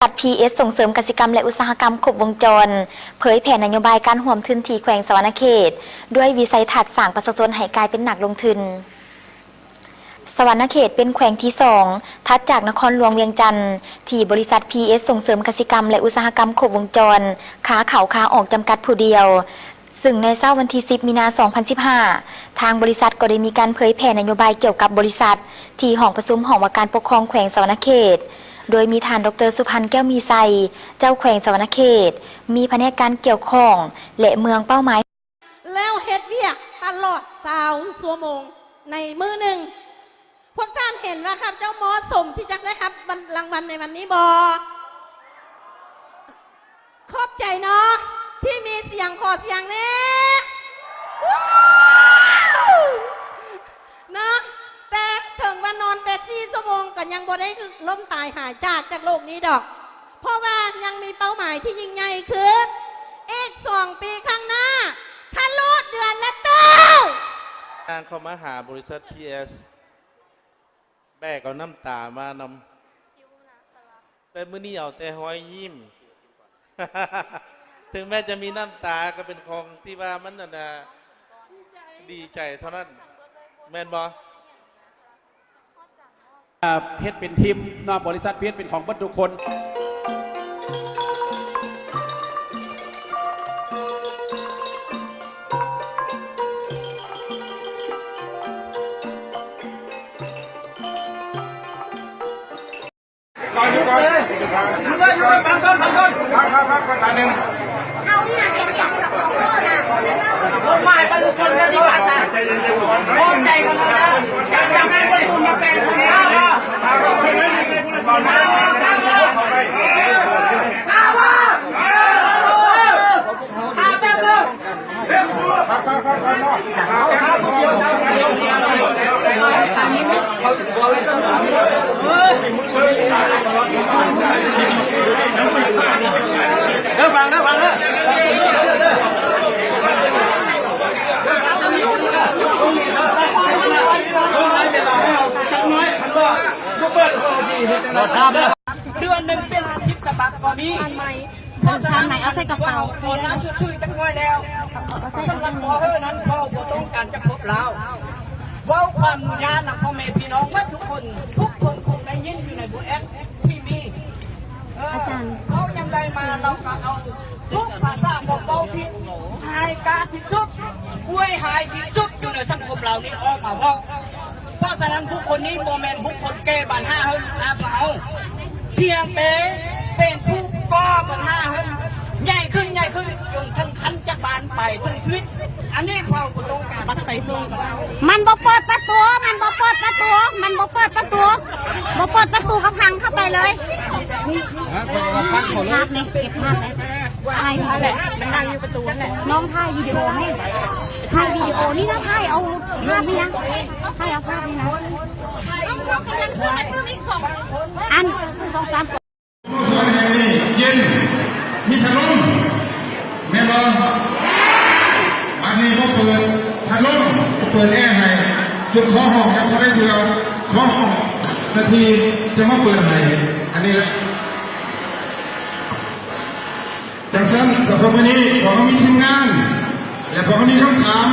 ສັດ ພີເອສ ສົ່ງເສີມກະສິກຳ ແລະ ອຸດສາຫະກຳຄົບວົງຈອນ ເຜີຍແຜ່ນະໂຍບາຍການຮ່ວມທຶນທີ່ແຂວງສະຫວັນນະເຂດ ດ້ວຍວິໄສທັດສ້າງປະຊາຊົນໃຫ້ກາຍເປັນນັກລົງທຶນ. ສະຫວັນນະເຂດເປັນແຂວງທີສອງ ຖັດຈາກນະຄອນຫຼວງວຽງຈັນ ທີ່ບໍລິສັດ ພີເອສ ສົ່ງເສີມກະສິກຳ ແລະ ອຸດສາຫະກຳຄົບວົງຈອນ ຂາເຂົ້າຂາອອກຈຳກັດຜູ້ດຽວ. ຊຶ່ງໃນເຊົ້າວັນທີສິບ ມີນາ ສອງພັນສິບຫ້າ ທາງບໍລິສັດກໍໄດ້ມີການເຜີຍແຜ່ນະໂຍບາຍກ່ຽວກັບບໍລິສັດ ທີ່ຫ້ອງປະຊຸມຫ້ອງວ່າການປົກຄອງແຂວງສະຫວັນນະເຂດ ໂດຍມີທ່ານ ດອກເຕີ ສຸພັນ ແກ້ວມີໄຊ ເຈົ້າແຂວງສະຫວັນນະເຂດ, ມີພະແນກການກ່ຽວຂ້ອງ ແລະ ເມືອງເປົ້າໝາຍ ແລ້ວເຮັດວຽກຕະຫຼອດຊາວຊົ່ວໂມງໃນມື້ໜຶ່ງ. ພວກທ່ານເຫັນວ່າຂ້າພະເຈົ້າເໝາະສົມທີ່ຈະໄດ້ຮັບວັນ ລາງວັນໃນວັນນີ້ບໍ່? ຂອບໃຈເນາະ ທີ່ມີສຽງ ຂໍສຽງແດ່ ເນາະ. ແຕ່ເຖິງວ່ານອນແຕ່ສີ່ຊົ່ວໂມງ ກໍຍັງບໍ່ໄດ້ລົ້ມຕາຍຫາຍຈາກ ຈາກໂລກນີ້ດອກ ເພາະວ່າຍັງມີເປົ້າໝາຍທີ່ຍິ່ງໃຫຍ່ຄື ອີກສອງປີຂ້າງໜ້າ ທະລຸເດືອນລະຕື້. ທາງເຂົ້າມາຫາບໍລິສັດ ພີເອສ ແບກເອົານ້ຳຕາມານຳ ແຕ່ມື້ນີ້ເອົາແຕ່ຮອຍຍິ້ມ ເຖິງແມ້ຈະມີນ້ຳຕາ ກໍເປັນຂອງທີ່ວ່າມັນ ອັນນ່າ ດີໃຈເທົ່ານັ້ນ ແມ່ນບໍ່? ເຮັດເປັນທີມເນາະ ບໍລິສັດ ພີເອສ ເປັນຂອງເບິດທຸກຄົນ. ເດືອນໜຶ່ງເປັນສິບສະບັບກໍມີ. ເພາະສະນັ້ນ ເອົາໃສ່ກະເປົາ ຂໍນ້ຳຊົດເຊີຍຈັກໜ້ອຍແລ້ວ. ສຳລັບພໍ່ເຮີ້ນັ້ນ ເວົ້າບໍ່ຕ້ອງການຈະພົບລາວ. ເວົ້າຄວາມຍານນຳພໍ່ແມ່ພີ່ນ້ອງໝົດທຸກຄົນ, ທຸກຄົນຄົງໄດ້ຍິນຢູ່ໃນ Blue App ທີ່ມີ. ເອີ ອາຈານ ເວົ້າຍາມໃດມາ ເຮົາກໍເອົາທຸກພາສາຂອງເວົ້າຜິດ, ຮ້າຍກາດທີ່ສຸດ, ຫ້ວຍຮ້າຍທີ່ສຸດຢູ່ໃນສັງຄົມລາວນີ້ອອກມາເວົ້າ. ເພາະສະນັ້ນ ບຸກຄົນນີ້ບໍ່ແມ່ນບຸກຄົນແກ່ບັນຫາເຮົາ ລູກຫຼານເຮົາ, ພຽງແຕ່ເປັນຜູ້ກໍ່ບັນຫາເຮົາໃຫຍ່ຂຶ້ນ ໃຫຍ່ຂຶ້ນ ຈົນເຖິງຂັ້ນຈັກບານໄປເຖິງຊີວິດ. ອັນນີ້ເຮົາບໍ່ຕ້ອງການ. ມັນບໍ່ເປີດປະຕູ ມັນບໍ່ເປີດປະຕູ ມັນບໍ່ເປີດປະຕູ ບໍ່ເປີດປະຕູກໍພັງເຂົ້າໄປເລີຍ. ຮະ? ເພິ່ນວ່າພັງເຂົ້າເລີຍ. ພາບນີ້ ເກັບພາບນີ້. ຖ່າຍວິດີໂອ ມັນນັ່ງຢູ່ປະຕູຫັ້ນແຫຼະ. ນ້ອງຖ່າຍວິດີໂອໃຫ້ ຖ່າຍວິດີໂອນີ້ນະ ຖ່າຍເອົາພາບນີ້ນະ ຖ່າຍເອົາພາບນີ້ນະ. ອັນ ສອງສາມ ແຫ່ງນີ້ເຢັນ ມີພັດລົມ ແມ່ນບໍ່? ບັດນີ້ບໍ່ເປີດພັດລົມ ບໍ່ເປີດແອໃຫ້ ຈົນຂໍຮ້ອງ ຍັງບໍ່ໄດ້ເທື່ອ ຂໍຮ້ອງນາທີຈະມາເປີດໃຫ້. ອັນນີ້ແຫຼະ. ຈັ່ງຊັ້ນ ສຳລັບມື້ນີ້ ພວກເຮົາມີທີມງານ ແລະ ພວກເຮົາມີຄຳຖາມ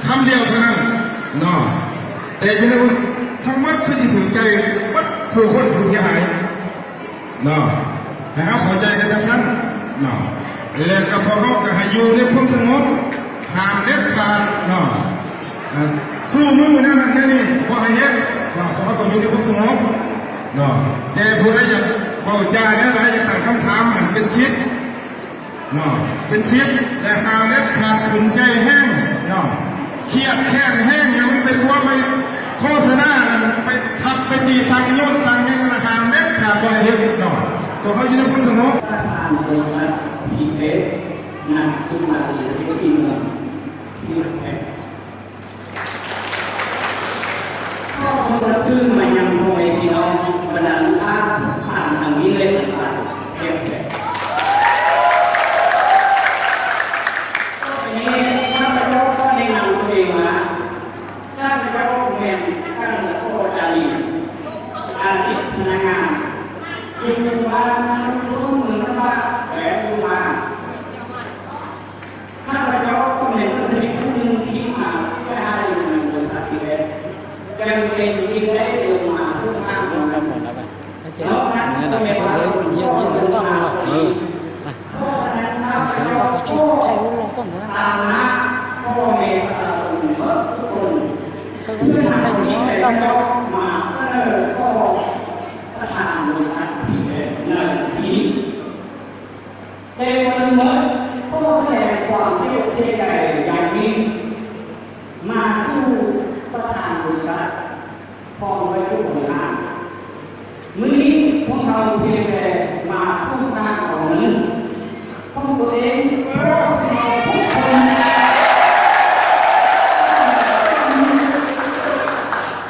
ຄຳດຽວເທົ່ານັ້ນເນາະ. ແຕ່ຈະໄດ້ວ່າທັງໝົດຄືຊິຖືກໃຈເບິດຜູ້ຄົນຜູ້ເສຍຫາຍເນາະ. ໃຫ້ເຮົາເຂົ້າໃຈກັນຈັ່ງຊັ້ນເນາະ. ແລະ ກໍພວກເຮົາກໍໃຫ້ຢູ່ໃນຄວາມສະຫງົບ ຫ້າມເດັດຂາດເນາະ. ອ່າ ສູ້ມືແນວນັ້ນແນວນີ້ບໍ່ໃຫ້ເຮັດເນາະ, ເພາະເຮົາຕ້ອງຢູ່ໃນຄວາມສະຫງົບເນາະ. ແຕ່ຜູ້ໃດຢາກເວົ້າຈາແນວໃດ ຢາກຕັ້ງຄຳຖາມ ຫັ້ນເປັນສິດເນາະ, ເປັນສິດ ແລະ ຫ້າມເດັດຂາດ ຂຶ້ນໃຈແຮງເນາະ, ຄຽດແຄ້ນແຮງ ແລ້ວມັນໄປຕົວະໄປໂຄສະນາ ໄປທັບໄປຕີ ຕັ້ງໂຍນຕັ້ງຫຍັງ ຫ້າມເດັດຂາດ ບໍ່ໃຫ້ເຮັດເນາະ. ພວກເຮົາຢູ່ໃນຄວາມສະຫງົບ. ປະທານບໍລິສັດ ພີເອສ ນາງ ສຸມາລີ ເພັດສີເມືອງ ທີ່ຮັກແພງ. ຂໍຄວາມນັບຖືມາຍັງພໍ່ແມ່ພີ່ນ້ອງ ບັນດາລູກຄ້າ ຜ່ານທາງນີ້ເລີຍນະຄະ. ຕໍ່ໄປນີ້ ຂ້າພະເຈົ້າຂໍແນະນຳຕົວເອງວ່າ ຂ້າພະເຈົ້າແມ່ນ ກັນລະຂໍ ຈາລີ ອະດີດພະນັກງານ ຢູ່ບ້ານ ເຈົ້າ ນີ້ນະ ເພິ່ນເລີຍ ເອີ ນະ ເພາະສະນັ້ນ ຂ້າພະເຈົ້າຂໍຕາມນາພໍ່ແມ່ປະຊາຊົນໝົດທຸກຄົນ ເພື່ອນຳຄວາມຄິດເຫັນຂອງເຈົ້າມາສະເໜີຕໍ່ປະທານບໍລິສັດ ພີເອັສ ໃນວັນນີ້. ແຕ່ກ່ອນອື່ນໝົດ ຂໍສະແດງຄວາມເສຍອົກເສຍໃຈຢ່າງຍິ່ງມາສູ່ປະທານບໍລິສັດ ພ້ອມດ້ວຍຜູ້ບໍລິຫານ. ມື້ນີ້ພວກເຮົາພຽງແຕ່ມາທວງຖາມເອົາເງິນຂອງຕົວເອງ ເພາະພວກເຮົາທຸກຄົນ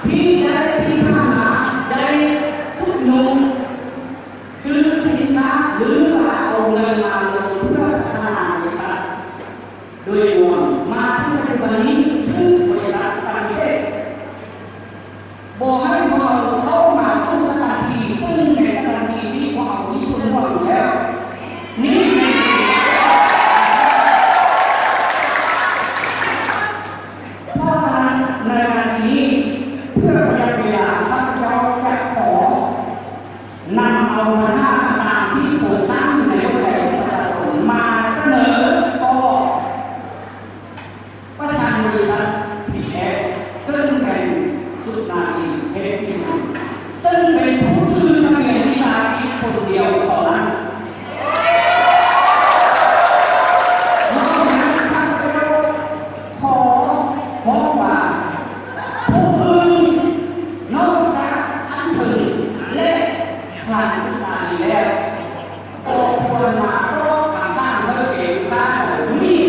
ທີ່ໄດ້ ທີ່ຜ່ານມາໄດ້ຊຸກຍູ້ ຊື້ສິນຄ້າ ຫຼືວ່າເອົາເງິນມາລົງເພື່ອພັດທະນາບໍລິສັດໂດຍລວມ ມາເຖິງປັດຈຸບັນນີ້ ຖືກບໍລິສັດປະຕິເສດ ບໍ່ໃຫ້ພວກເຮົາເຂົ້າມາສູ່ສະຖານທີ່ ຊຶ່ງແມ່ນສະຖານທີ່ທີ່ພວກເຮົາມີສ່ວນຮ່ວມຢູ່ແລ້ວ. ນີ້ແມ່ນ ເພາະສະນັ້ນ ໃນນາທີນີ້ ເພື່ອປະຢັດເວລາ ຂ້າພະເຈົ້າຈະຂໍ ນຳເອົາບັນຫາຕ່າງໆທີ່ຄົງຄ້າງຢູ່ໃນຫົວໃຈຂອງປະຊາຊົນມາສະເໜີຕໍ່ປະທານບໍລິສັດ ພີເອັສ ເກີດຂຶ້ນແຫ່ງ ສຸນາລີ ເຮັດຊີ ຊຶ່ງເປັນຜູ້ຖືທະບຽນວິສາຫະກິດຄົນດຽວເທົ່ານັ້ນ. ນອກນັ້ນ ຂ້າພະເຈົ້າ ຂໍຮ້ອງວ່າ ຜູ້ອື່ນນອກຈາກທ່ານເຖິງ ແລະ ທ່ານສຸນາລີແລ້ວ ກໍຄວນມາຕອບຄຳຖາມໃຫ້ແກ່ລູກຄ້າເຫຼົ່ານີ້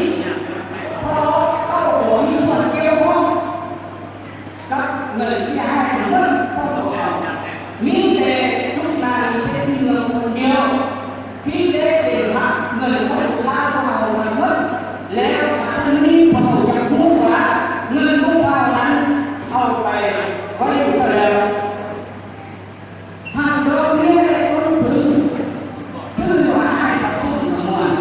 ເພາະເຂົາບໍ່ມີສ່ວນກ່ຽວຂ້ອງ ກັບເງິນເສຍຫາຍທັງໝົດຂອງພວກເຮົາ. ມີແຕ່ສຸນາລີເພັດສີເມືອງຄົນດຽວ ທີ່ໄດ້ເຊັນຮັບເງິນຂອງລູກຄ້າພວກເຮົາທັງໝົດ. ແລ້ວມື້ນີ້ພວກເຮົາຢາກຮູ້ວ່າເງິນຂອງເຮົານັ້ນເອົາໄປໄວ້ໃສແລ້ວ? ທັງດອກເບ້ຍ ແລະ ຕົ້ນທຶນ ຖືວ່າຫາຍສາບສູນທັງມວນ,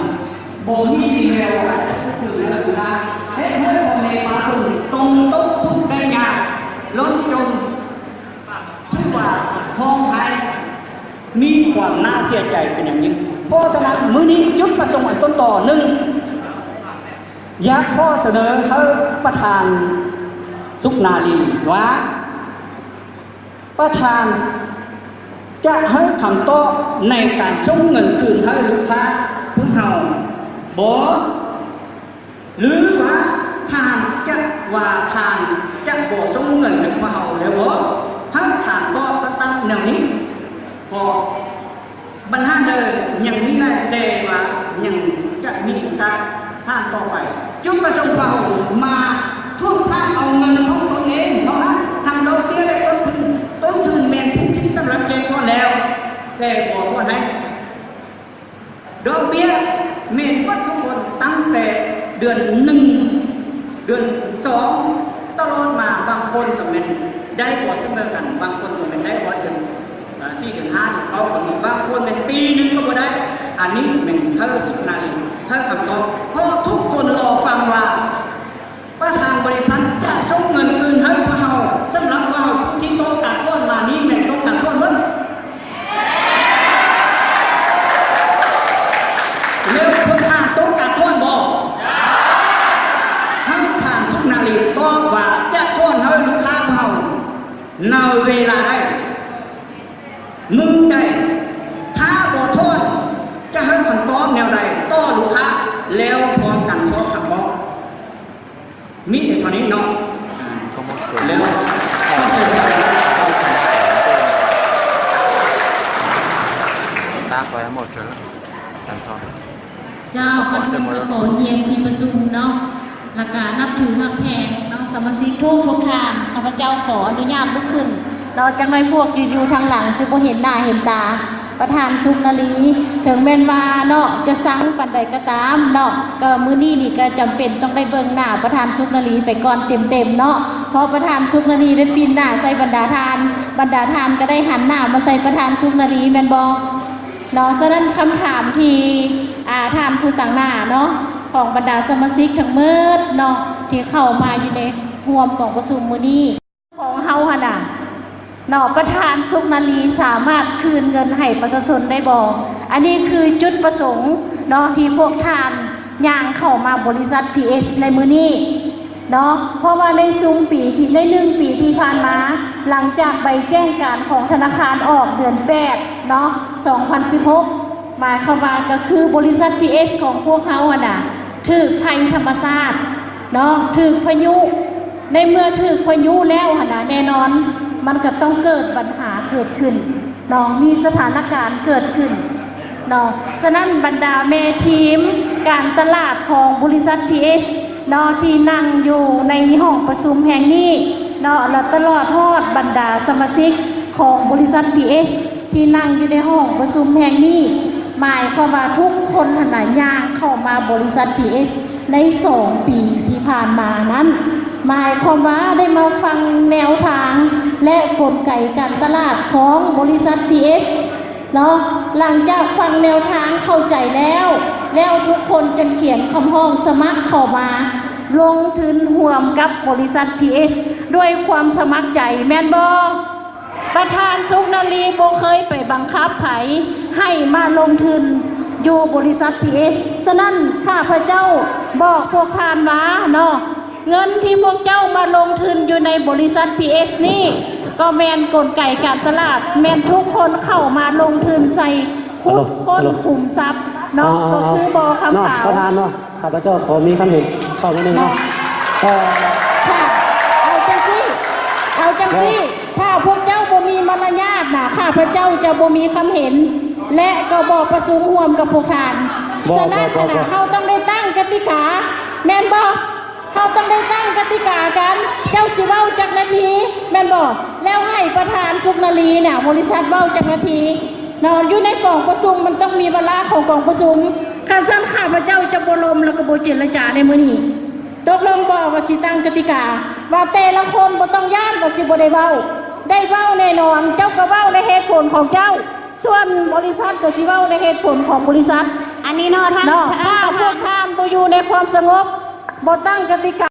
ບໍ່ມີວີແວວວ່າຈະຄືນຄືນແລ້ວ. ເຮັດໃຫ້ພໍ່ແມ່ປະຊາຊົນຕ້ອງຕົກທຸກໄດ້ຍາກ, ລົ້ມຈົນ, ຖືວ່າຮ້ອງໄຫ້, ມີຄວາມໜ້າເສຍໃຈເປັນຢ່າງຍິ່ງ. ເພາະສະນັ້ນ ມື້ນີ້ຈຸດປະສົງອັນຕົ້ນຕໍໜຶ່ງ ຢາກຂໍສະເໜີໃຫ້ປະທານສຸນາລີວ່າ ປະທານຈະໃຫ້ຄຳຕອບໃນການສົ່ງເງິນຄືນໃຫ້ລູກຄ້າພວກເຮົາບໍ່ ຫຼືວ່າທ່ານຈະວ່າທ່ານຈະບໍ່ສົ່ງເງິນໃຫ້ພວກເຮົາແລ້ວບໍ່? ໃຫ້ທ່ານຕອບຊັດໆແນວນີ້. ເພາະບັນຫາເດີຍັງມີຫຼາຍ ແຕ່ວ່າຍັງຈະມີໂອກາດຖາມຕໍ່ໄປ. ຈຸດປະສົງເຮົາມາທວງຖາມເອົາເງິນຂອງຕົນເອງເທົ່ານັ້ນ, ທັງດອກເບ້ຍ ແລະ ຕົ້ນທຶນ. ຕົ້ນທຶນແມ່ນຜູ້ທີ່ສຳລັບແຈກຖອນແລ້ວ ແຕ່ບໍ່ຖອນໃຫ້. ດອກເບ້ຍແມ່ນໝົດທຸກຄົນ ຕັ້ງແຕ່ເດືອນໜຶ່ງ ເດືອນສອງ ຕະຫຼອດມາ. ບາງຄົນກໍແມ່ນໄດ້ບໍ່ສະເໝີກັນ, ບາງຄົນກໍແມ່ນໄດ້ຮອດເດືອນ ອາ ສີ່ເດືອນຫ້າເຂົາກໍມີ, ບາງຄົນແມ່ນປີໜຶ່ງກໍບໍ່ໄດ້. ອັນນີ້ແມ່ນເຮົາສຸນາລີໃຫ້ຄຳຕອບ, ເພາະທຸກຄົນລໍຟັງວ່າ ປະທານບໍລິສັດຈະສົ່ງເງິນຄືນໃຫ້ພວກເຮົາ. ສຳລັບພວກເຮົາ ຜູ້ທີ່ຕ້ອງການຖອນມານີ້ແມ່ນຕ້ອງການຖອນໝົດ. ແລ້ວພວກທ່ານຕ້ອງການຖອນບໍ່? ໃຫ້ທ່ານສຸນາລີຕອບວ່າຈະຖອນໃຫ້ລູກຄ້າພວກເຮົາໃນເວລາໃດ? ມື້ໃດ? ຖ້າບໍ່ຖອນ ຈະໃຫ້ຄຳຕອບແນວໃດຕໍ່ລູກຄ້າ? ແລ້ວພ້ອມກັນສອບຖາມບອກ. ມີແຕ່ເທົ່ານີ້ເນາະ. ແລ້ວ ເຈົ້າ ກ່ອນອື່ນກໍຂໍຮຽນທີ່ປະຊຸມເນາະ ແລ້ວກະນັບຖືຮັກແພງເນາະ ສະມາຊິກທຸກໆທ່ານ. ຂ້າພະເຈົ້າຂໍອະນຸຍາດລຸກຂຶ້ນເນາະ, ຈັກໜ້ອຍພວກຢູ່ ຢູ່ທາງຫຼັງຊິບໍ່ເຫັນໜ້າເຫັນຕາປະທານສຸນາລີ. ເຖິງແມ່ນວ່າເນາະ ຈະຊັງປານໃດກໍຕາມເນາະ, ກໍມື້ນີ້ນີ້ກໍຈຳເປັນຕ້ອງໄດ້ເບິ່ງໜ້າປະທານສຸນາລີໄປກ່ອນເຕັມໆເນາະ, ເພາະປະທານສຸນາລີໄດ້ປິ່ນໜ້າໃສ່ບັນດາທ່ານ, ບັນດາທ່ານກໍໄດ້ຫັນໜ້າມາໃສ່ປະທານສຸນາລີ ແມ່ນບໍ່? ເນາະ ສະນັ້ນຄຳຖາມທີ່ ອາ ທ່ານຜູ້ຕາງໜ້າເນາະ ຂອງບັນດາສະມາຊິກທັງໝົດເນາະ ທີ່ເຂົ້າມາຢູ່ໃນຮ່ວມກອງປະຊຸມມື້ນີ້ ຂອງເຮົາຫັ້ນນະ ເນາະ ປະທານສຸກນາລີສາມາດຄືນເງິນໃຫ້ປະຊາຊົນໄດ້ບໍ່? ອັນນີ້ຄືຈຸດປະສົງເນາະ ທີ່ພວກທ່ານຍ່າງເຂົ້າມາບໍລິສັດ ພີເອັສ ໃນມື້ນີ້ເນາະ ເພາະວ່າໃນຊຸມປີທີ່ ໃນໜຶ່ງປີທີ່ຜ່ານມາ ຫຼັງຈາກໃບແຈ້ງການຂອງທະນາຄານອອກເດືອນແປດເນາະ ສອງພັນສິບຫົກ ໝາຍຄວາມວ່າກໍຄືບໍລິສັດ ພີເອັສ ຂອງພວກເຮົາຫັ້ນນະ ຖືກໄພທຳມະຊາດເນາະ ຖືກພາຍຸ ໃນເມື່ອຖືກພາຍຸແລ້ວຫັ້ນນະ ແນ່ນອນມັນກໍຕ້ອງເກີດບັນຫາເກີດຂຶ້ນເນາະ ມີສະຖານະການເກີດຂຶ້ນເນາະ. ສະນັ້ນບັນດາແມ່ທີມການຕະຫຼາດຂອງບໍລິສັດ ພີເອັສ ເນາະ ທີ່ນັ່ງຢູ່ໃນຫ້ອງປະຊຸມແຫ່ງນີ້ເນາະ ແລະ ຕະຫຼອດຮອດບັນດາສະມາຊິກຂອງບໍລິສັດ ພີເອັສ ທີ່ນັ່ງຢູ່ໃນຫ້ອງປະຊຸມແຫ່ງນີ້ ໝາຍຄວາມວ່າທຸກຄົນຫັ້ນນະຍ່າງເຂົ້າມາບໍລິສັດ ພີເອັສ ໃນສອງປີທີ່ຜ່ານມານັ້ນ ໝາຍຄວາມວ່າໄດ້ມາຟັງແນວທາງ ແລະ ກົນໄກການຕະຫຼາດຂອງບໍລິສັດ ພີເອັສ ເນາະ. ຫຼັງຈາກຟັງແນວທາງເຂົ້າໃຈແລ້ວ ແລ້ວທຸກຄົນຈຶ່ງຂຽນຄຳຮ້ອງສະໝັກເຂົ້າມາລົງທຶນຮ່ວມກັບບໍລິສັດ ພີເອັສ ດ້ວຍຄວາມສະໝັກໃຈ ແມ່ນບໍ່? ປະທານສຸກນາລີບໍ່ເຄີຍໄປບັງຄັບໃຜໃຫ້ມາລົງທຶນຢູ່ບໍລິສັດ ພີເອັສ ສະນັ້ນ ຂ້າພະເຈົ້າບອກພວກທ່ານວ່າເນາະ ເງິນທີ່ພວກເຈົ້າມາລົງທຶນຢູ່ໃນບໍລິສັດ ພີເອັສ ນີ້ ກໍແມ່ນກົນໄກການຕະຫຼາດ ແມ່ນທຸກຄົນເຂົ້າມາລົງທຶນໃສ່ຂຸດຄົ້ນຂຸມຊັບເນາະ ກໍຄືບໍ່ຄຳຂາວ ປະທານເນາະ. ຂ້າພະເຈົ້າຂໍມີຄຳເຫັນເພີ່ມໜ້ອຍໜຶ່ງເນາະ ເນາະ ເອີ ເອົາຈັ່ງຊີ້ ເອົາຈັ່ງຊີ້ ຖ້າພວກເຈົ້າບໍ່ມີມາລະຍາດນະ ຂ້າພະເຈົ້າຈະບໍ່ມີຄຳເຫັນ ແລະ ກໍບໍ່ປະຊຸມຮ່ວມກັບພວກທ່ານ. ສະນັ້ນນະ ເຮົາຕ້ອງໄດ້ຕັ້ງກະຕິກາ ແມ່ນບໍ່? ເຮົາຕ້ອງໄດ້ຕັ້ງກະຕິກາກັນ ເຈົ້າຊິເວົ້າຈັກນາທີ ແມ່ນບໍ່? ແລ້ວໃຫ້ປະທານສຸກນາລີນະ ບໍລິສັດເວົ້າຈັກນາທີ ເນາະ ຢູ່ໃນກອງປະຊຸມ ມັນຕ້ອງມີວາລະຂອງກອງປະຊຸມ. ຄັນຊັ້ນ ຂ້າພະເຈົ້າຈະບໍ່ລົມ ແລ້ວກໍບໍ່ເຈລະຈາໃນມື້ນີ້. ຕົກລົງບໍ່ວ່າຊິຕັ້ງກະຕິກາ ວ່າແຕ່ລະຄົນບໍ່ຕ້ອງຢ້ານວ່າຊິບໍ່ໄດ້ເວົ້າ? ໄດ້ເວົ້າແນ່ນອນ. ເຈົ້າກໍເວົ້າໃນເຫດຜົນຂອງເຈົ້າ, ສ່ວນບໍລິສັດກໍຊິເວົ້າໃນເຫດຜົນຂອງບໍລິສັດ. ອັນນີ້ເນາະ ທ່ານ ເນາະ ທ່ານ ຖ້າພວກທ່ານບໍ່ຢູ່ໃນຄວາມສະຫງົບ, ບໍ່ຕັ້ງກະຕິກາ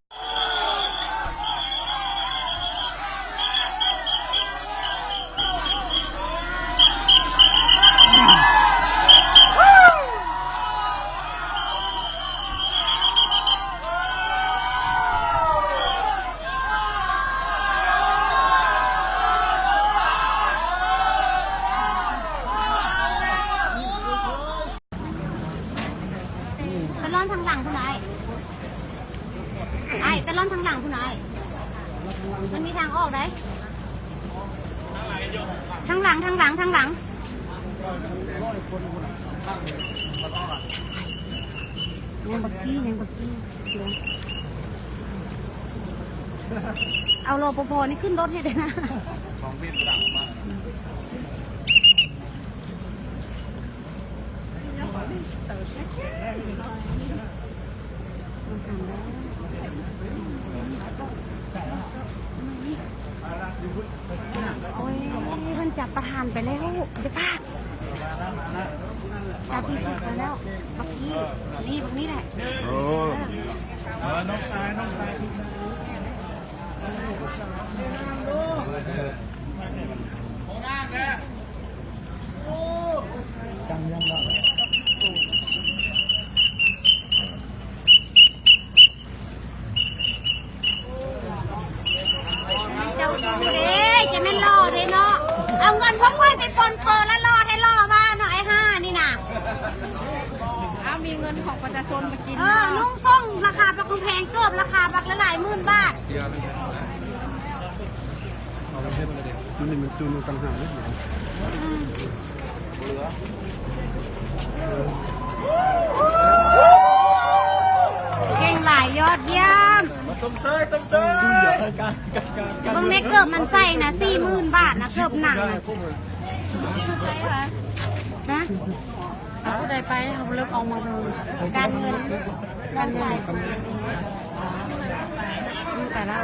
ໄປລ້ອນທາງຫຼັງພຸ້ນນະ ອ້າຍ. ອ້າຍ ໄປລ້ອນທາງຫຼັງພຸ້ນນະ ອ້າຍ. ມັນມີທາງອອກໃດ໋. ທາງຫຼັງ ທາງຫຼັງ ທາງຫຼັງ. ຍັງບັກກີ້ ຍັງບັກກີ້. ເອົາ ລປພ ນີ້ຂຶ້ນລົດໃຫ້ແດ່ນະ. ໂອ້ຍ ເພິ່ນຈັບປະທານໄປແລ້ວ ຢ່າປາກ. ຈັບທີ່ສຸດໄປແລ້ວ ບັກນີ້ ນີ້ ບັກນີ້ແຫຼະ. ໂອ້ ເອີ ນ້ອງຊາຍ ນ້ອງຊາຍ. ເຈົ້າຢູ່ເດ້ ຈະແມ່ນຫຼໍ່ເດ້ເນາະ. ເອົາເງິນພວກຂ້ອຍໄປປົນເປີແລ້ວຫຼໍ່ແທ້ຫຼໍ່ວ່າເນາະ ໄອ້ຫ່ານີ້ນະ. ເອົາ ມີເງິນຂອງປະຊາຊົນມາກິນ. ເອີ ນຸ່ງໂສ້ງລາຄາບັກແພງ ເກີບລາຄາບັກຫຼາຍໆໝື່ນບາດ. ມັນນີ້ມັນຈູນຕ່າງຫາກເລີຍ. ອືມ ເກັ່ງຫຼາຍ ຍອດຢ້ຽມ. ເບິ່ງແນ່ ເກີບມັນໃສ່ນະ ສີ່ໝື່ນບາດນະ ເກີບໜັງນະ. ຮະ? ເອົາຜູ້ໃດໄປ? ເຮົາເລີ່ມອອກມາເບິ່ງ ການເງິນ ການເງິນ ໄປແລ້ວ.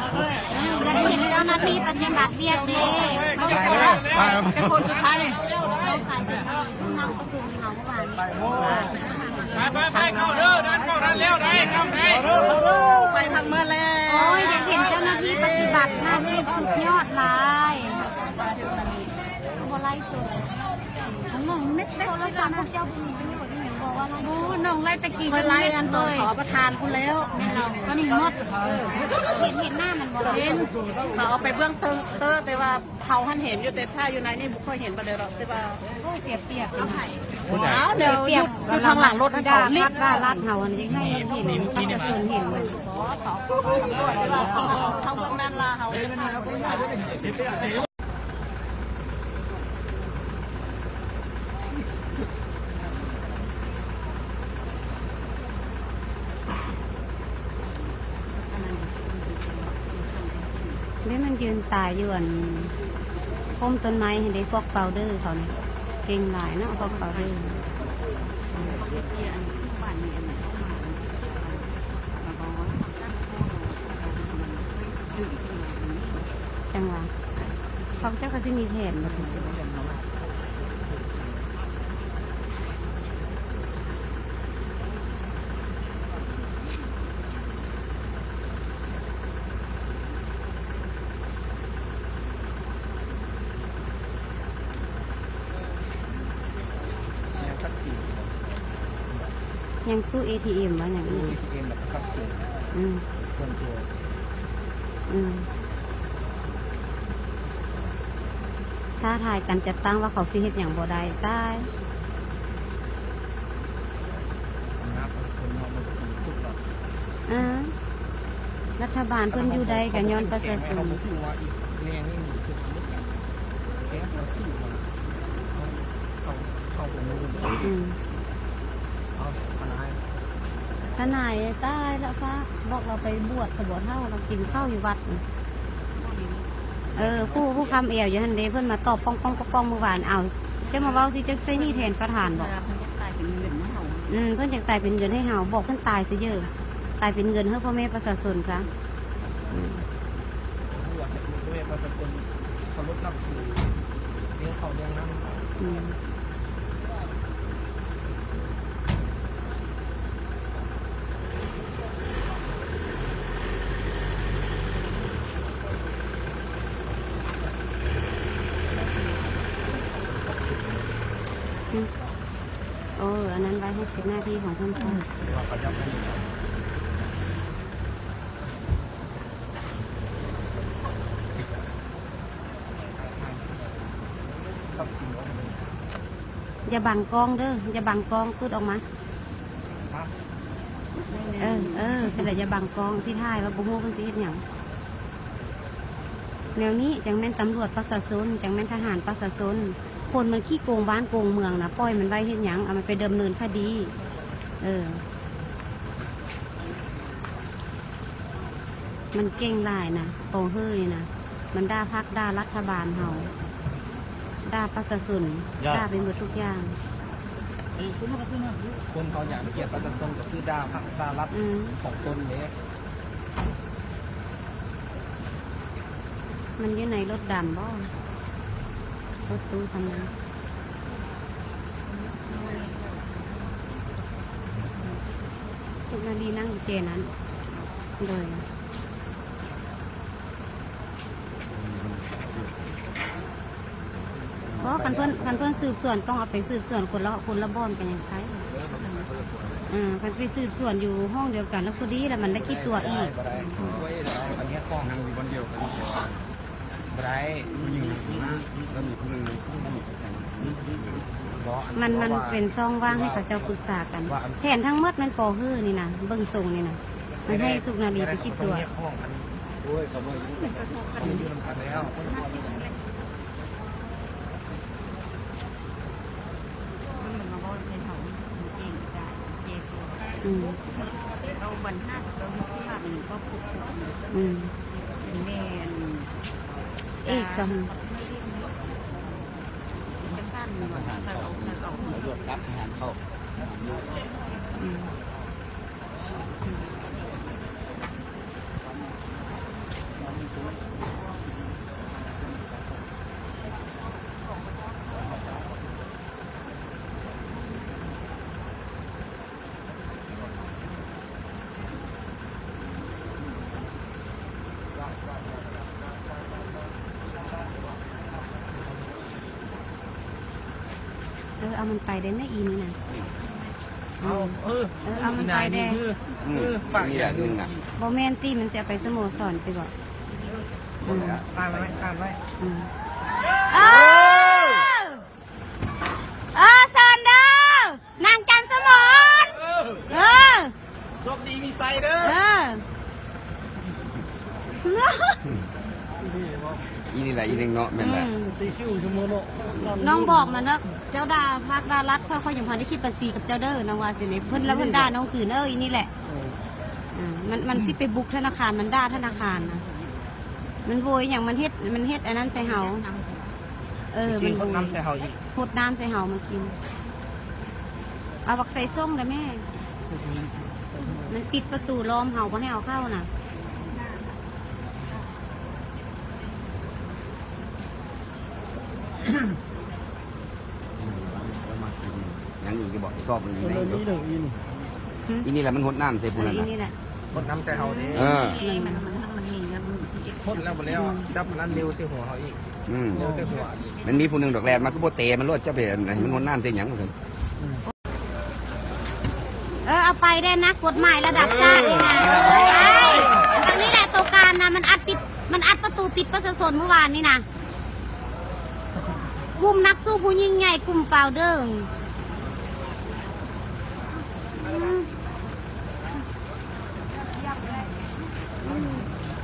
ຢາກເຫັນເຈົ້າໜ້າທີ່ປະຕິບັດວຽກເດ້. ໄປ ໄປ ໄປ ແຕ່ຄົນສຸດທ້າຍນີ້ ຜູ້ນຳປະຊຸມເຮົາເມື່ອວານນີ້. ໄປ ໄປ ໄປ ເຂົ້າເດີ ເດີນເຂົ້າ ເດີນແລ້ວ ໄດ້ ເຂົ້າ ໄດ້ ໄປທາງເມືອແລ້ວ. ໂອ້ຍ ຢາກເຫັນເຈົ້າໜ້າທີ່ປະຕິບັດໜ້າທີ່ສຸດຍອດຫຼາຍ. ບໍ່ໄລສົດ ນ້ອງເມັດເລັກ ໂທລະສັບພວກເຈົ້າບໍ່ມີປະໂຫຍດອີ່ຫຍັງບໍ່ວ່າ ໂອ້ ນ້ອງໄລແຕ່ກີ້ ຂ້ອຍໄລອັນຕອນເຂົາເອົາປະທານພຸ້ນແລ້ວ ແມ່ນລາວ ຕອນນີ້ໝົດ ເອີ ເຫັນ ເຫັນໜ້າມັນບໍ່ ເຫັນ ເຂົາເອົາໄປເບື້ອງເທິງເຕີ ແຕ່ວ່າເຮົາຫັ້ນເຫັນຢູ່ ແຕ່ຖ້າຢູ່ໃນນີ້ບໍ່ຄ່ອຍເຫັນປານໃດດອກ ແຕ່ວ່າ ໂອ້ຍ ເສຍປຽບ ເອົາໃຫ້ ຜູ້ໃດ ອ້າວ ດຽວຢູ່ ຢູ່ທາງຫຼັງລົດໃຫ້ເຂົາ ດາພັກດາລັດເຮົາ ອັນນີ້ໃຫ້ເຫັນ ປະຊາຊົນເຫັນ ເຂົາເບິ່ງນັ້ນລະເຮົາ ເດ້ ມັນຢືນຕາຍຢູ່ອັນ ໂຮມຕົ້ນໄມ້ຫັ້ນເດ້ ພວກໂຟລເດີເຂົານີ້ ເກັ່ງຫຼາຍເນາະ ພວກໂຟລເດີ. ຈັ່ງຫວະ ເຂົາເຈົ້າກໍຊິມີແຜນບໍ່? ຍັງຕູ້ເອທີເອັມວ່າຫຍັງອີກ? ອືມ ອືມ ທ້າທາຍການຈັດຕັ້ງວ່າເຂົາຊິເຮັດຫຍັງບໍ່ໄດ້ ຕາຍ. ເອີ ລັດຖະບານເພິ່ນຢູ່ໄດ້ກໍຍ້ອນປະຊາຊົນ. ອືມ ທະນາຍ ຕາຍແລ້ວ ຟ້າ ບອກລາວໄປບວດສະບໍ່ເຖົ້າ ລາວກິນເຂົ້າຢູ່ວັດ. ເອີ ຜູ້ ຜູ້ຄ້ຳແອວຢູ່ຫັ້ນເດ້ ເພິ່ນມາຕອບປ້ອງໆ ປ້ອງໆ ມື້ວານ. ເອົາ ເຈົ້າມາເວົ້າຊິ ເຈົ້າໃຊ້ໜີ້ແທນປະທານບໍ? ເພິ່ນຢາກຕາຍເປັນເງິນໃຫ້ເຮົາ ອືມ ເພິ່ນຢາກຕາຍເປັນເງິນໃຫ້ເຮົາ ບອກເພິ່ນຕາຍຊະເຢີ ຕາຍເປັນເງິນໃຫ້ພໍ່ແມ່ປະຊາຊົນຊະ. ອືມ ເອີ ອັນນັ້ນໄວ້ໃຫ້ເປັນໜ້າທີ່ຂອງເພິ່ນກ່ອນ. ຢ່າບັງກ້ອງເດີ ຢ່າບັງກ້ອງ ຕຸດອອກມາ. ເອີ ເອີ ຊັ້ນແຫຼະ ຢ່າບັງກ້ອງ ຊິຖ່າຍວ່າບໍ່ຮູ້ເພິ່ນຊິເຮັດຫຍັງ. ແນວນີ້ຈັ່ງແມ່ນຕຳຫຼວດປະຊາຊົນ ຈັ່ງແມ່ນທະຫານປະຊາຊົນ. ຄົນມັນຂີ້ໂກງບ້ານໂກງເມືອງນະ ປ່ອຍມັນໄວ້ເຮັດຫຍັງ? ເອົາມັນໄປດຳເນີນຄະດີ. ເອີ ມັນເກັ່ງຫຼາຍນະ ໂປເຮີ້ນີ້ນະ ມັນດ່າພັກ ດ່າລັດຖະບານເຮົາ ດ່າປະຊາຊົນ ດ່າໄປໝົດທຸກຢ່າງ. ຄົນເຮົາຢາກກຽດປະຊາຊົນກໍຄືດ່າພັກ ດ່າລັດ ອືມ ຂອງຕົນເດ້. ມັນຢູ່ໃນລົດດຳບໍ? ລົດຕູ້ຄັນນັ້ນ ສຸນາລີນັ່ງຢູ່ເຈນັ້ນ. ໂດຍ ບໍ່ ຄັນເພິ່ນ ຄັນເພິ່ນສືບສວນ ຕ້ອງເອົາໄປສືບສວນຄົນລະ ຄົນລະບ່ອນກັນຍັງໄຄ. ເອີ ຄັນໄປສືບສວນຢູ່ຫ້ອງດຽວກັນລະ ພໍດີລະ ມັນໄດ້ຄິດຕົວອີກ. ບໍ່ໄດ້ ອັນນີ້ຫ້ອງ ນັ່ງຢູ່ບ່ອນດຽວກັນ ບໍ່ໄດ້ ຜູ້ຍິງນະ ແລ້ວມີຜູ້ໜຶ່ງ ມັນ ມັນເປັນຊ່ອງວ່າງໃຫ້ເຂົາເຈົ້າປຶກສາກັນ. ແຜນທັງໝົດແມ່ນ ປ ຫື ນີ້ນະ ເບິ່ງຊົງນີ້ນະ ມັນໃຫ້ສຸກນາລີໄປຄິດຕົວ. ໂອ້ຍ ກໍບໍ່ຢູ່ນຳກັນແລ້ວ. ມັນມາເວົ້າໃສ່ເຮົາ ມັນເກັ່ງກະເຈັບ. ອືມ ເອົາບັນຫາດ ເອົາວິທະຍາດນີ້ກໍພົບ ອືມ ແມ່ນ ເອກກຳ ເອກກະສານ ເອົາ ເອົາ ເອົາ ເອົາ ເອົາ ເອົາ ອືມ. ເອີ ເອົາມັນໄປໄດ້ແມ້ອີນີ້ນະ. ເອົາ ເອີ ເອີ ເອົາມັນໄປແດ່. ອືມ ເອີ ຝາກ ນີ້ແຫຼະ ໜຶ່ງນະ. ບໍ່ແມ່ນຕິ ມັນຊິເອົາໄປສະໂມສອນຕິບໍ? ອືມ ຕາມໄວ້ ຕາມໄວ້. ອືມ ເອີ ເອີ ເອີ ເຊີນເດີ ນາງຈັນສະໝອນ. ເອີ ເອີ ໂຊກດີມີໄຊເດີ. ເອີ ອີນີ້ລະ ອີໜຶ່ງເນາະ ແມ່ນລະ. ອືມ ນ້ອງບອກມັນເນາະ ເຈົ້າດ່າພັກດ່າລັດ ຂ້ອຍ ຂ້ອຍຍັງບໍ່ໄດ້ຄິດພາສີກັບເຈົ້າເດີ ນ້ອງວ່າຊີ້ນີ້. ເພິ່ນລະເພິ່ນດ່ານ້ອງຄືນ ເອີ ອີນີ້ແຫຼະ. ເອີ ມັນ ມັນຊິໄປບຸກທະນາຄານ ມັນດ່າທະນາຄານນະ. ມັນໂວຍຫຍັງ ມັນເຮັດ ມັນເຮັດອັນນັ້ນໃສ່ເຮົາ. ເອີ ມັນໂວຍ ຫົດນ້ຳໃສ່ເຮົາອີກ ຫົດນ້ຳໃສ່ເຮົາມາກິນ. ເອົາບັກໄຊສົ່ງເດີແມ່. ມັນປິດປະຕູລ້ອມເຮົາ ບໍ່ໃຫ້ເຮົາເຂົ້ານະ. ຍັງອີກຢູ່ບໍ່? ຊອບມັນຢູ່ໃນຢູ່. ອີນີ້ແຫຼະ ມັນຫົດນ້ຳໃສ່ຜູ້ນັ້ນນະ. ຫົດນ້ຳໃສ່ເຮົາເດ້. ເອີ ຫົດແລ້ວບໍ່ແລ້ວ ຈັບອັນນັ້ນເລວໃສ່ຫົວເຮົາອີກ. ອືມ ເລວໃສ່ຫົວ. ມັນມີຜູ້ໜຶ່ງດອກແລ່ນມາ ຄືບໍ່ເຕະມັນໂລດ ເຈົ້າໄປໃຫ້ມັນຫົດນ້ຳໃສ່ຫຍັງວ່າຊັ້ນ. ເອີ ເອົາໄປແດ່ ນັກກົດໝາຍລະດັບຊາດນີ້ນະ. ເອີ ອັນນີ້ແຫຼະໂຕການນະ ມັນອັດປິດ ມັນອັດປະຕູປິດປະຊາຊົນມື້ວານນີ້ນະ. ກຸ່ມນັກສູ້ຜູ້ຍິ່ງໃຫຍ່ ກຸ່ມຟາວເດີ. ອືມ ອືມ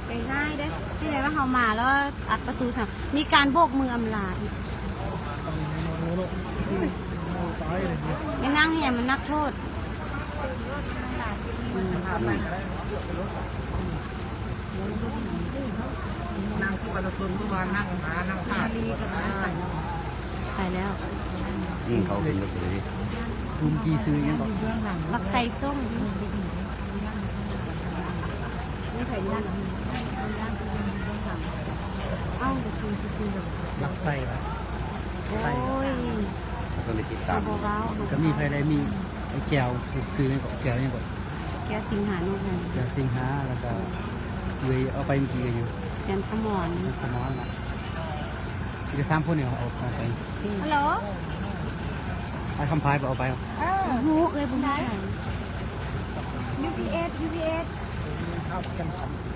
ໄປຮ້າຍເດ້ ທີ່ໄດ້ວ່າເຮົາມາແລ້ວອັດປະຕູຊະ ມີການໂບກມືອຳລາອີກ. ອືມ ໄປນັ່ງໃຫ້ມັນນັກໂທດ. ອືມ ນັ່ງຄືປະຊາຊົນ ຄືວ່ານັ່ງຫານັ່ງຖ້າ. ໄປແລ້ວ. ອືມ ເຂົາຂຶ້ນລົດໄປເລີຍ. ກຸ່ມທີ່ຊື່ຫຍັງເກາະ? ບັກໄຊສົ້ມ. ເອົ້າ ບັກໄຊຫວາ? ໂອ້ຍ ເຂົາຕ້ອງໄດ້ຕິດຕາມ. ກໍມີໃຜໄດ້ ມີໄອ້ແກ້ວ ຊື່ຫຍັງເກາະ? ແກ້ວຫຍັງເກາະ? ແກ້ວສິງຫາ ແກ້ວສິງຫາ ແລ້ວກໍເອື້ອຍເອົາໄປເມື່ອກີ້ ເອື້ອຍຫຍັງ? ຈັນສະໝອນ. ຈັນສະໝອນນະ. ມີແຕ່ສາມຄົນນີ້ເອົາ ເອົາໄປ. ຮັລໂຫຼ ອ້າຍຄຳພາຍບໍ່ເອົາໄປ? ເອີ ບໍ່ຮູ້ ເອື້ອຍບໍ່ຮູ້. ຢູພີເອັສ ຢູພີເອັສ ເອີ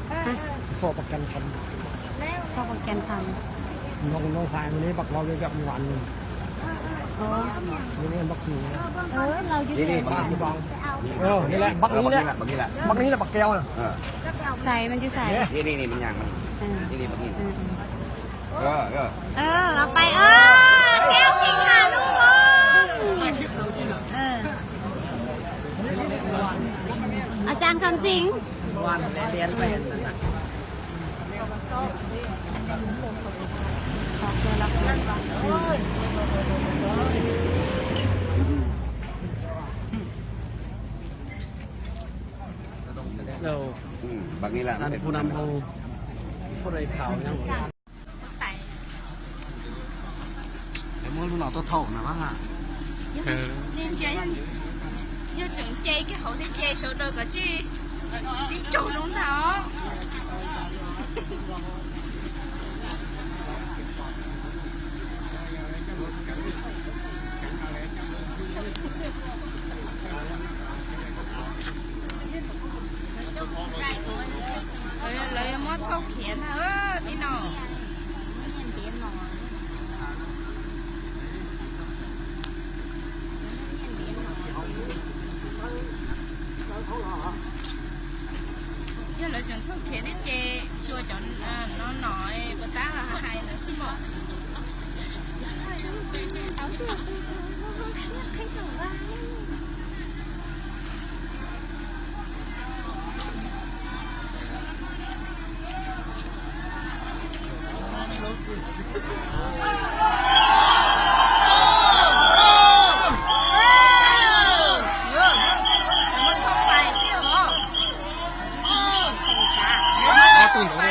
ເອີ ພໍ້ປະກັນຄຳ. ພໍ່ບັກແກ່ນຄຳ ນ້ອງ ນ້ອງຊາຍມື້ນີ້ບັກເວົ້າເລື່ອງກັບມື້ວານນີ້. ອໍ ນີ້ບັກສູງ. ເອີ ເຮົາຢູ່ ນີ້ ນີ້ບັກ ເອີ ນີ້ແຫຼະ ບັກນີ້ແຫຼະ ບັກນີ້ແຫຼະ ບັກແກ້ວນະ. ເອີ ໃສ ມັນຢູ່ໃສ? ນີ້ ນີ້ ນີ້ ມັນຍ່າງມາ ເອີ ນີ້ ນີ້ ບັກນີ້. ເອີ ເອີ ເອີ ເອີ ເອົາໄປ. ເອີ ແກ້ວສິງຫາລຸງວົງ. ເອີ ອາຈານຄຳສິງ. ວານແລ່ນໄປອັນນັ້ນນະ. ເອີ ອືມ ບັກນີ້ລະ ທ່ານຜູ້ນຳເຮົາ ຜູ້ໃດຂ່າວຫຍັງ? ເອີ ເລີຍມາເຂົ້າຂຽນເອີ ພີ່ນ້ອງ. ເຈົ້າເລີຍຈັ່ງເຂົ້າຂຽນເດ້ເຈ້ ຊ່ວຍເຈົ້າ ເອີ ນ້ອງນ້ອຍ ບໍ່ຕ້າງລະໃຫ້ນະ ຊິບອກ. ເອົາຕົວ ໃຄເຈົ້າວ່າ. ຕື່ນຕົວເດ້